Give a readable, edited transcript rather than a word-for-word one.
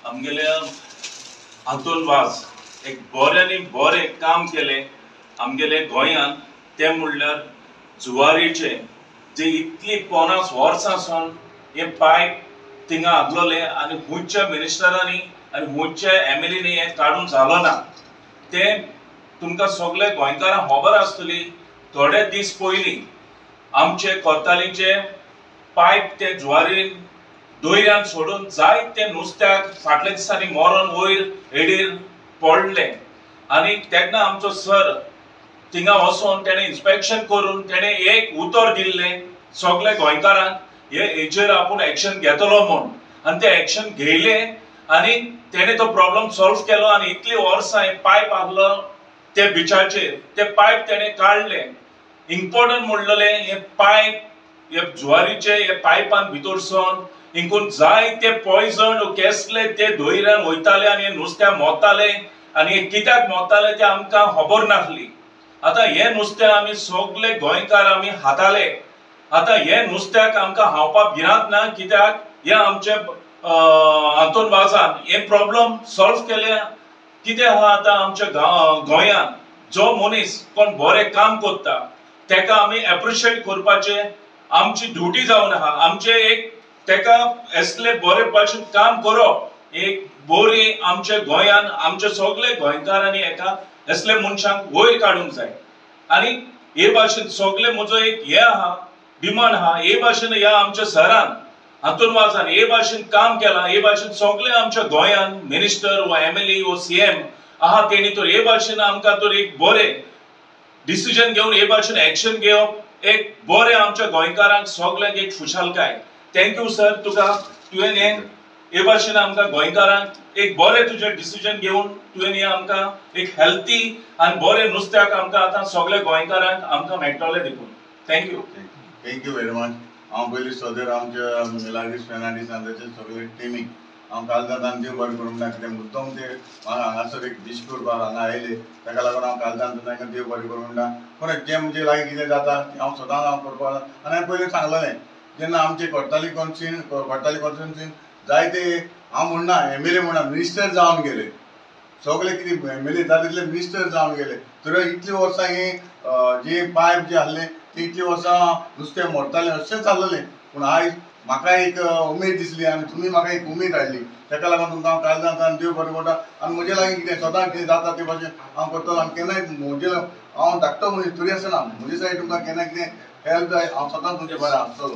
आमगेल्या आंतोन वाज एक बरें आनी बरें काम केलें आमगेले गोंयांत, तें म्हणल्यार जुवारीचें जे इतली 50 वर्सां सावन हे पायप थिंगा आसलोले आनी खंयच्या मिनिस्टरांनी आनी खंयच्या एमएलएनी हें काडून जालो ना. तें तुमकां सगळे गोंयकारांक खबर आसतली. थोडे दीस पयलीं आमचे कोतालीचे पायप ते जुवारीन दोयऱ्यान सोडून जायते नुस्त्याक फाटल्या दिसांनी मरोन वयर हेडीर पडले आनी तेन्ना आमचो सर थिंगा वचोन तेणें इन्स्पेक्शन करून तेणें एक उतर दिल्लें सगळे गोंयकारांक हे हेचेर आपूण एक्शन घेतलो म्हूण, आनी तें एक्शन घेयलें आनी तेणें तो प्रॉब्लम सॉल्व केलो. आनी इतली वर्सां हे पायप आहलो ते बिचाचेर, ते पायप तेणें काडलें. इम्पोर्टंट म्हणलें हे पायप हे जुवारीचे हे पायपान भितर सन हिंकून जायते पॉयजन केसले ते दोयऱ्यान वयताले आनी नुस्त्या मोताले आनी हे कित्याक मोताले ते आमकां खबर नासली. आतां हे नुस्तें आमी सगळे गोंयकार आमी खाताले. आतां हे नुस्त्याक आमकां खावपाक भिरांत ना, कित्याक हे आमचे आंतोन वाजान हे प्रॉब्लम सॉल्व केले. कितें आहा आतां आमच्या गोंयांत जो मनीस कोण बरें काम करता तेका आमी एप्रिशिएट करपाचें आमची ड्युटी जावन आहा. आमचे एक तेका असले बरे भाशेन काम करप एक बरी आमच्या गोंयान आमच्या सगळे गोंयकारांनी एका असले मनशांक वयर काडूंक जाय. आनी हे भाशेन सगळे म्हजो एक हे आहा डिमांड आहा, हे भाशेन ह्या आमच्या सरान आंतोन वाजान हे भाशेन काम केलां, हे भाशेन सगळे आमच्या गोंयान मिनिस्टर वा एमएलए वा सीएम आहा तेणी तर हे भाशेन आमकां तर एक बरें डिसिजन घेवन हे भाशेन एक्शन घेवप एक बरें आमच्या गोंयकारांक सगळ्यांक एक खुशालकाय. Thank you sir, तुका तुवें हें हे भाशेन आमकां गोंयकारांक एक बरें तुजें डिसिजन घेवन तुवें हें आमकां एक हेल्थी आनी बरें नुस्त्याक आमकां आतां सगळे गोंयकारांक आमकां मेळटलें देखून. Thank you. Thank you very much. हांव पयलीं सदर आमच्या मिलाग्रीस फेर्नांडीस आनी ताचे सगळे टिमीक हांव कालदान देव बरें करूं म्हणटा, कित्याक मुद्दम ते म्हाका हांगासर एक विश करपाक हांगा आयले, ताका लागून हांव कालदान तांकां देव बरें करूं म्हणटा. परत जें म्हणजे लागीं कितें जाता तें हांव सदांच हांव करपाक. आनी हांवें पयलीं सांगलेलें जेन्ना आमचे कोर्ताली कॉन्स्टिट्युन्सीन जायते हांव म्हणना एमएलए म्हणना मिनिस्टर जावन गेले, सगळे कितें एमएलए जाता तितले मिनिस्टर जावन गेले, तर इतलीं वर्सां ही जे पायप जे आहले ती इतलीं वर्सां नुस्तें मरतालें अशें चाललेलें. पूण आयज म्हाका एक उमेद दिसली आनी तुमी म्हाका एक उमेद हाडली, ताका लागून तुमकां हांव काळजांत देव बरें म्हणटा. आनी म्हजे लागीं कितें सदां कितें जाता ते भाशेन हांव करतलो. आनी केन्नाय म्हजे हांव धाकटो मनीस तरी आसतना म्हजे सायड तुमकां केन्ना कितें हेल्प जाय हांव सदांच तुमचे बरें आसतलो.